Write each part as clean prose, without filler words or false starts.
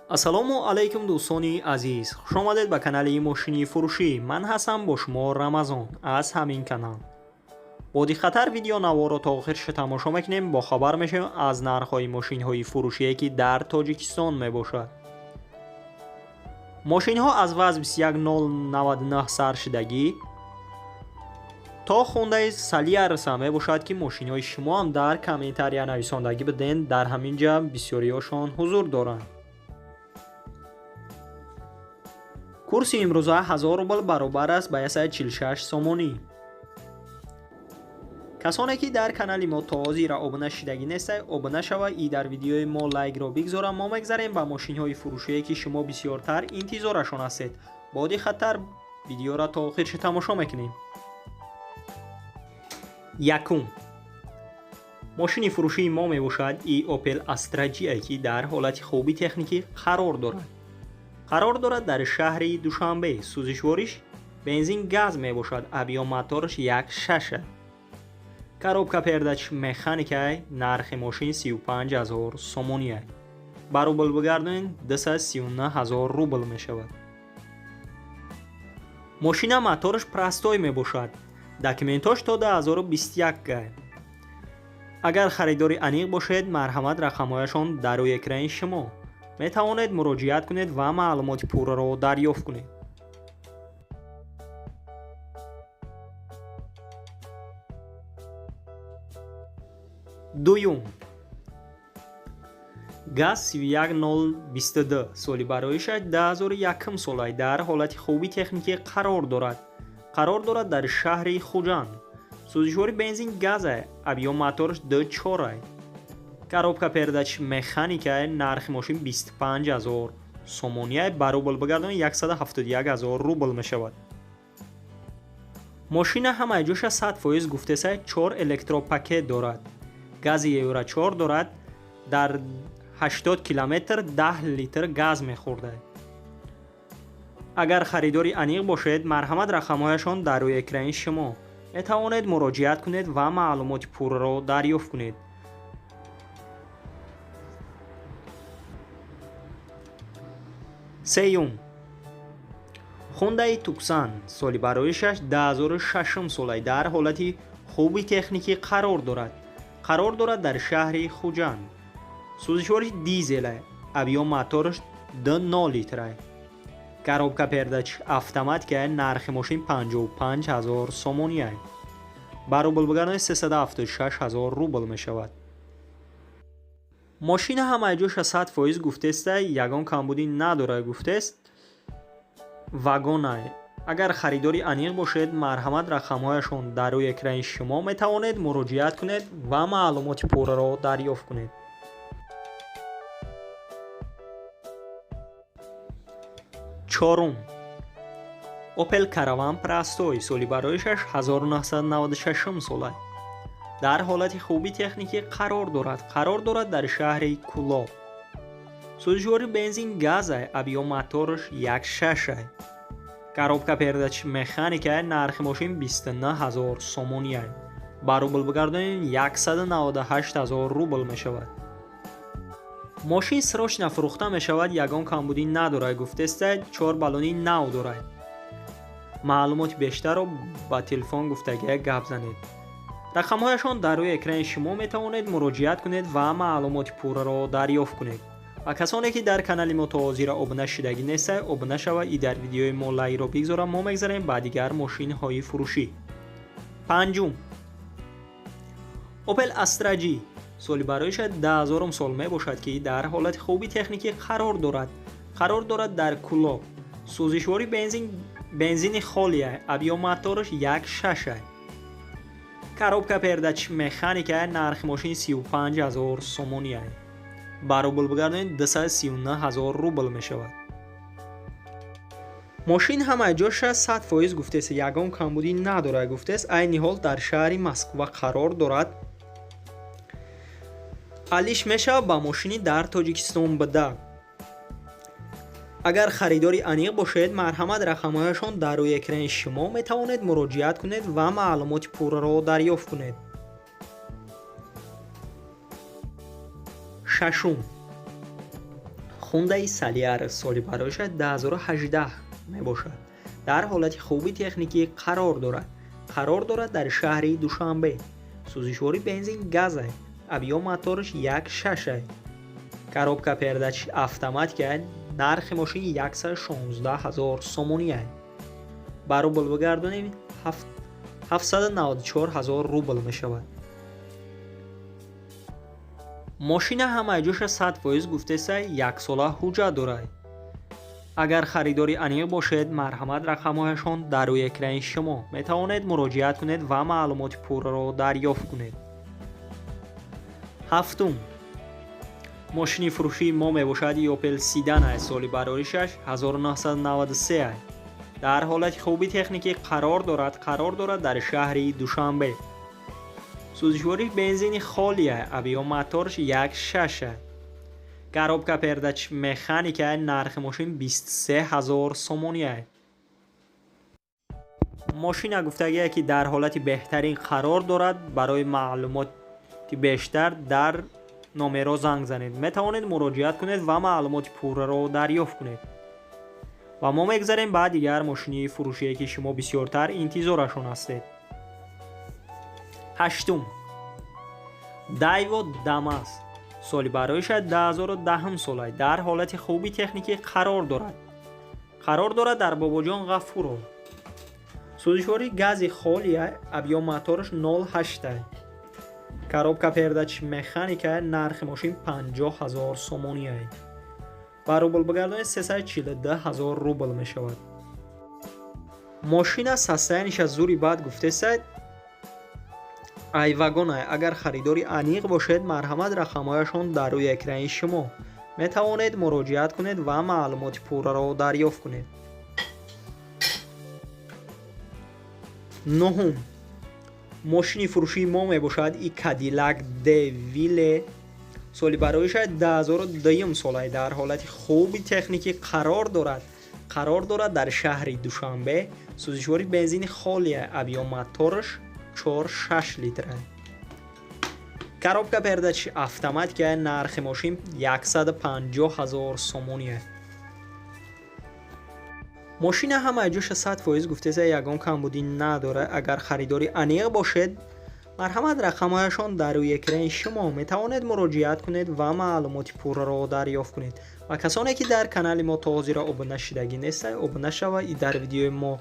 Ассалому алайкум, дӯстони азиз, хушомадед ба канали мошини фурӯшӣ. Ман ҳастам бо шумо Рамазон аз ҳамин канал. Бо диққаттар видеонаворро то охирша тамошо мекунем, бохабар мешавем аз нархҳои мошинҳои фурӯшие, ки дар Тоҷикистон мебошад. Мошинҳо аз ВАЗ 21099 сар шидагӣ то Хондаи Солярса мебошад, ки мошинҳои шумоам дар комментария нависондагӣ биден, дар ҳамин ҷа бисёриҳошон ҳузур доранд. Курси имрӯза 1000 рубл баробар аст ба 146 сомонӣ. Касоне ки дар канали мо то ҳозира обуна шидагӣ нестай, обуна шава и дар видеои мо лайкро бигзора. Мо мегзарем ба мошинҳои фурӯшие, ки шумо бисёртар интизорашон ҳастед. Бо диққаттар видеоро то охирша тамошо мекунем. Якум мошини фурӯшии мо мебошад и Opel Astra G, ки дар ҳолати хуби техникӣ қарор дорад. Қарор дорад дар шаҳри Душанбе. Сӯзишвориш бензин газ мебошад, объём мотораш 1,6. Коробка передач механикай, нархи мошин 35 000 сомонӣ. Ба рубл бигардонед, 239 000 рубл мешавад. Мошина мотораш простой мебошад. Документош то 2021 гай. Агар харидори аниқ бошед, марҳамат, рақамҳояшон дар рӯи экрани шумо. Метавонед муроҷиат кунед ва маълумоти пурраро дарёфт кунед. Дуюм ГАЗ 31022, соли бароишаш 2001 солай, дар ҳолати хуби техникӣ қарор дорад. Қарор дорад дар шаҳри Хуҷанд. Сӯзишвори бензин газай, объём мотораш 2,4. Коробка передач механикай, нархи мошин 25 000 сомонияй, ба рубл бигардон 171 000 рубл мешавад. Мошина ҳамаи ҷоша 100% гуфтесай, 4 электропакет дорад. Гази Евро 4 дорад, дар 80 километр 10 литр газ мехӯрдад. Агар харидори аниқ бошед, марҳамат, рақамҳояшон дар рӯи экрани шумо. Метавонед муроҷиат кунед ва маълумоти пурраро дарёфт кунед. Сеюм Хондаи Туксан, соли бароишаш 2006 солай, дар ҳолати хуби техникӣ қарор дорад. Қарор дорад дар шаҳри Хуҷанд. Сӯзишвори дизелай, объём мотораш 2,0 литрай. Коробка передач автоматикай, нархи мошин 55 000 сомонияй. Ба рубл бигардонед, 376 000 рубл мешавад. Мошина ҳамаи ҷоша 100% гуфтестай, ягон камбудӣ надорад гуфтест. Вагонай. Агар харидори аниқ бошед, марҳамат, рақамҳояшон дар рӯи экрани шумо, метавонед муроҷиат кунед ва маълумоти пурраро дарёфт кунед. Чорум Opel Caravan Простой, соли бароишаш 1996 солай. Дар ҳолати хуби техникӣ қарор дорад. Қарор дорад дар шаҳри Кулоб. Сӯзишвори бензин газай, объём мотораш 1,6. Коробка передач механикай, нархи мошин 29 000 сомонияй. Ба рубл бигардонем, 198 000 рубл мешавад. Мошин срочно фурӯхта мешавад, ягон камбудӣ надорад гуфтестай, 4 баллони нав дорад. Маълумоти бештарро ба телефон гуфтагия гап занед. Рақамҳояшон дар рӯи экрани шумо, метавонед муроҷиат кунед ва маълумоти пурраро дарёфт кунед. Ва касоне ки дар канали мо то ҳозира обуна шидагӣ нестай, обуна шава и дар видеои мо лайкро бигзора. Мо мегзарем ба дигар мошинҳои фурӯшӣ. Панҷум Opel Astra G, соли бароиша 2000 сол мебошад, ки дар ҳолати хуби техникӣ қарор дорад. Қарор дорад дар Кулоб. Сӯзишвори бензини холия, объём мотораш 1,6. Коробка передач механика, нархи мошин 35 000 сомония. Ба рубл бигардонед, 239 000 рубл мешавад. Мошин ҳамаи ҷоша 100% гуфтест, ягон камбудӣ надорад гуфтест, айни ҳол дар шаҳри Москва қарор дорад. Алиш мешавад ба мошини дар Тоҷикистон буда. Агар харидори аниқ бошед, марҳамат, рақамҳояшон дар рӯи экрани шумо, метавонед муроҷиат кунед ва маълумоти пурраро дарёфт кунед. Шашум Хундаи Солярис соли бароишаш 2018 мебошад. Дар ҳолати хуби техникӣ қарор дорад. Қарор дорад дар шаҳри Душанбе. Сӯзишвори бензин газай. Объём мотораш 1.6. Коробка передач автоматика. Нархи мошин 116 000 сомонӣ. Ба рубл бигардонем, 794 000 рубл мешавад. Мошина ҳамаи ҷоша 100% гуфтесай, яксола ҳуҷҷат дорад. Агар харидори аниқ бошед, марҳамат, рақамҳояшон дар рӯи экрани шумо. Метавонед муроҷиат кунед ва маълумоти пурраро дарёфт кунед. Ҳафтум мошини фурӯшии мо мебошад Opel Седан, соли бароришаш 1993. Дар ҳолати хуби техникӣ қарор дорад. Қарор дорад дар шаҳри Душанбе. Сӯзишвориш бензини холия, объём моторш 1.6. Коробка передач механика. Нархи мошин 23 000 сомонӣ. Мошина гуфтагие, ки дар ҳолати беҳтарин қарор дорад. Барои маълумоти бештар дар номерҳо занг занед. Метавонед муроҷиат кунед ва маълумоти пурраро дарёфт кунед. Ва мо мегзарем ба дигар мошини фурӯшие, ки шумо бисёртар интизорашон ҳастед. Ҳаштум Дайво Дамас, соли бароиша 2010 сола, дар ҳолати хуби техникӣ қарор дорад. Қарор дорад дар Бобоҷон Ғафуров. Сӯзишвории гази холия, объём мотораш 0.8, коробка передач механика. Нархи мошин 50 000 сомонӣ. Ба рубл бигардонед, 342 000 рубл мешавад. Мошина состояние ша зури бад гуфтесад, ай вагонай. Агар харидори аниқ бошед, марҳамат, рақамҳояшон дар рӯи экрани шумо. Метавонед муроҷиат кунед ва маълумоти пурраро дарёфт кунед. Нуҳум мошини фурӯшии мо мебошад и Кадиллак Девиле, соли бароиша 2002 солай, дар ҳолати хуби техникӣ қарор дорад. Қарор дорад дар шаҳри Душанбе. Сӯзишвори бензини холия, объём мотораш 4.6 литра, коробка передач автоматика. Нархи мошин 150 000 сомонӣ. Мошина ҳамаи ҷоша 100% гуфтеса, ягон камбудӣ надорад. Агар харидори аниқ бошед, марҳамат, рақамҳояшон дар рӯи экрани шумо. Метавонед муроҷиат кунед ва маълумоти пурраро дарёфт кунед. Ва касоне, ки дар канали мо то ҳозира обуна шудагӣ нестанд, обуна шава и дар видеои мо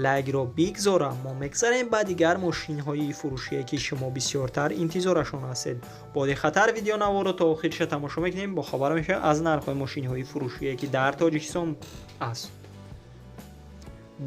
лайкро бигзора. Мо мегзарем ба дигар мошинҳои фурӯшие, ки шумо бисёртар интизорашон ҳастед. Бо диққаттар видеонаворо то охириша тамошо мекунем, бохабар мешавед аз нархҳои мошинҳои фурӯшие, ки дар Тоҷикистон аст.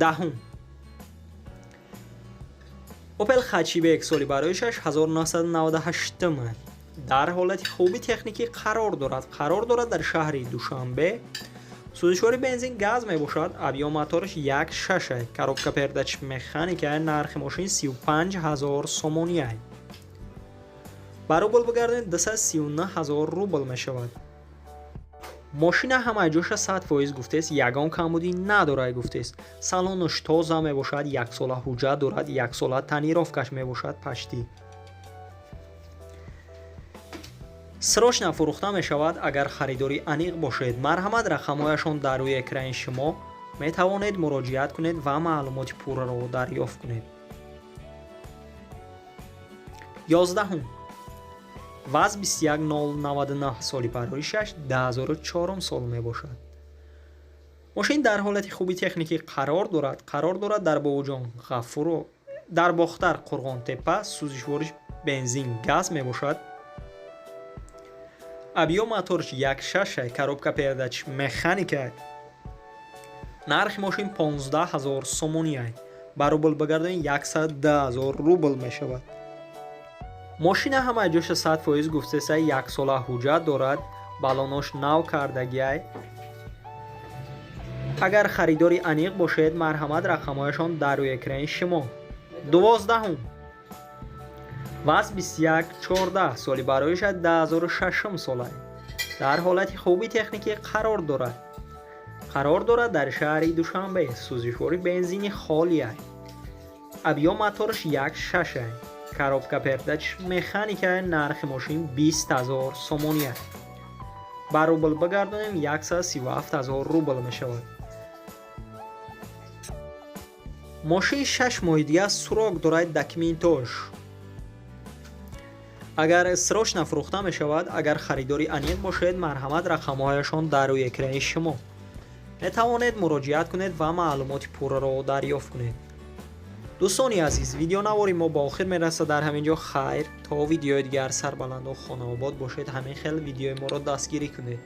Даҳум Опел Хэтчбек, соли бароишаш 1998, дар ҳолати хуби техникӣ қарор дорад. Қарор дорад дар шаҳри Душанбе. Сӯзишвори бензин газ мебошад, объём мотораш 1.6, коробка передач механика. Нархи мошин 35 000 сомонӣ. Ба рубл бигардонед, 239 000 рубл мешавад. Мошина ҳамаи ҷоша 100% гуфтест, ягон камбудӣ надорад гуфтест. Салонаш тоза мебошад, яксола ҳуҷҷат дорад, яксола тонировка ш мебошад пашти. Срочно фурӯхта мешавад. Агар харидори аниқ бошед, марҳамат, рақамҳояшон дар рӯи экрани шумо. Метавонед муроҷиат кунед ва маълумоти пурраро дарёфт кунед. 11-ум ВАЗ 21099, соли бароишаш 2004 сол мебошад. Мошин дар ҳолати хуби техникӣ қарор дорад. Қарор дорад дар Бобоҷон Ғафуров, дар Бохтар, Қурғонтеппа. Сӯзишвориш бензин газ мебошад, объём моторш 1.6, коробка передач механика. Нархи мошин 15 000 сомонӣ. Ба рубл бигардонед, 110 000 рубл мешавад. Мошина ҳамаи ҷоша 100% гуфтеса, яксола ҳуҷҷат дорад, балонош нав кардагиай. Агар харидори аниқ бошед, марҳамат, рақамҳояшон дар рӯи экрани шумо. 12-ум ВАЗ 2114, соли бароиша 2006 сола, дар ҳолати хуби техникӣ қарор дорад. Қарор дорад дар шаҳри Душанбе. Сӯзишвори бензини холия, объём мотораш 1.6, коробка передач механика. Нархи мошин 20 000 сомонӣ. Ба рубл бигардонем, 137 000 рубл мешавад. Мошин 6 моҳи дига срок дорад документош. Агар срочно фурӯхта мешавад, агар харидори аниқ бошед, марҳамат, рақамҳояшон дар рӯи экрани шумо. Метавонед муроҷиат кунед ва маълумоти пурраро дарёфт кунед. Дӯстони азиз, видеонавори мо ба охир мерасад дар ҳамин ҷо. Хайр, то видеои дигар сарбаланду хонаобод бошед, ҳамин хел видеои моро дастгирӣ кунед.